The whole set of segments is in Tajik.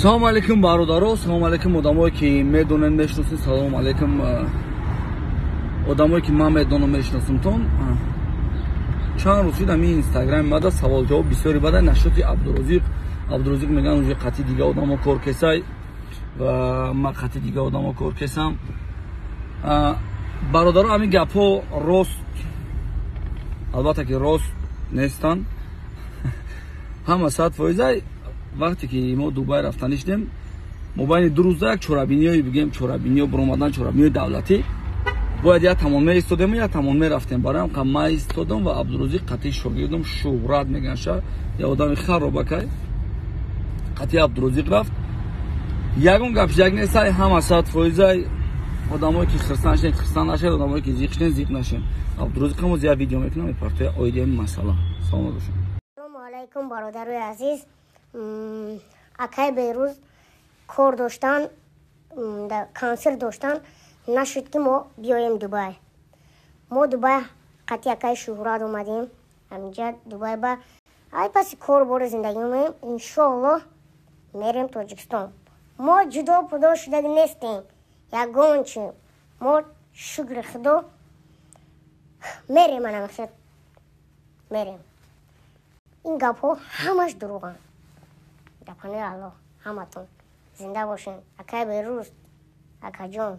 Салом алейкум, бародаро, салом алейкум, одамое ки медонед, мешиносед, салом алейкум, одамое ки ман медонам, мешиносумтон. Чанд рӯз шуд, ҳамин инстаграми мада савол-ҷавоб бисёре бада нашоти Абдурозиқ. Абдурозиқ меган, уже қати дига одамо кор кесай ва ман қати дига одамо кор кесам. Бародаро, ҳамин гапҳо рост, албатта ки рост нестанд. Ҳама 100%. Вақте ки мо Дубай рафтанӣ шудем, мо байни ду рӯза як чорабиниҳое бигем, чорабиниҳо баромадан, чорабиниҳои давлатӣ, бояд як тамон меистодем, як тамон мерафтем. Барои ҳам ман истодам ва Абдурозиқ қатъи шогирдам Шӯҳрат меган, ша я одами харобакай, қатъи Абдурозиқ рафт. Ягон гап як нестай, ҳама 100%. Одамое ки хирсан шед, хирсан нашед, одамое ки зиқ шед, зиқ нашед. Абдурозиқ ҳам як видео мекунам, мепартоя оиди ҳамин масъала. Саломат бошед. Салому алайкум, бародарои азиз. Акай Берӯз кор доштан, консерт доштан, нашуд ки мо биёем Дубай. Мо Дубай қатъи акай Шӯҳрат омадем. Ҳаминҷа Дубай ба ай паси кор бори зиндагӣ мекунем. Иншоаллоҳ мерем Тоҷикистон. Мо ҷудо пудо шудаги нестем. Ягон чи. Мо шукри Худо мерем, ана мақсад мерем. Ин гапҳо ҳамаш дурӯғанд. Дар паноҳи Аллоҳ ҳаматон зинда бошен. Акай Берӯз, акаҷон.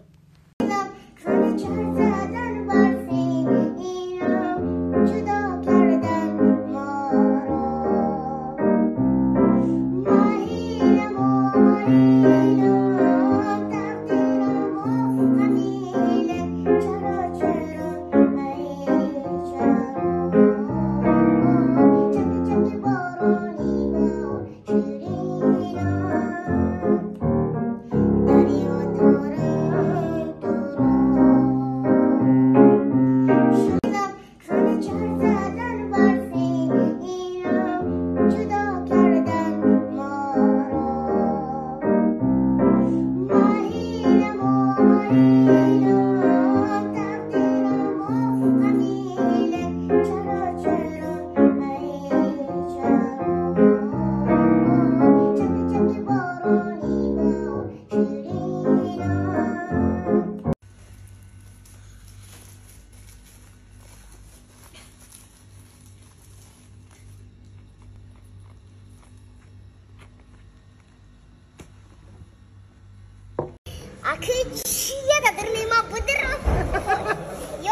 Аки чия да дурни ма будирам.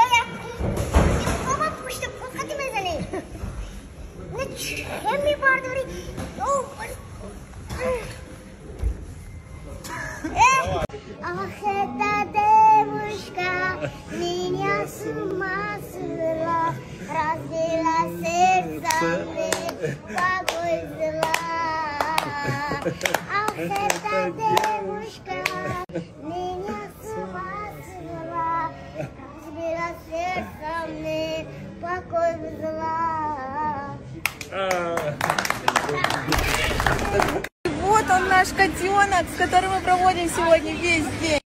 Ё я баба пушта пухати мезани. Не че мебардори? Ах, эта девушка меня с ума свела, разбила сердце мне, покой взяла. Ах, эта девушка меня с ума свела, разбила сердце мне, покой взяла. Вот он, наш котенок, с которым мы проводим сегодня весь день.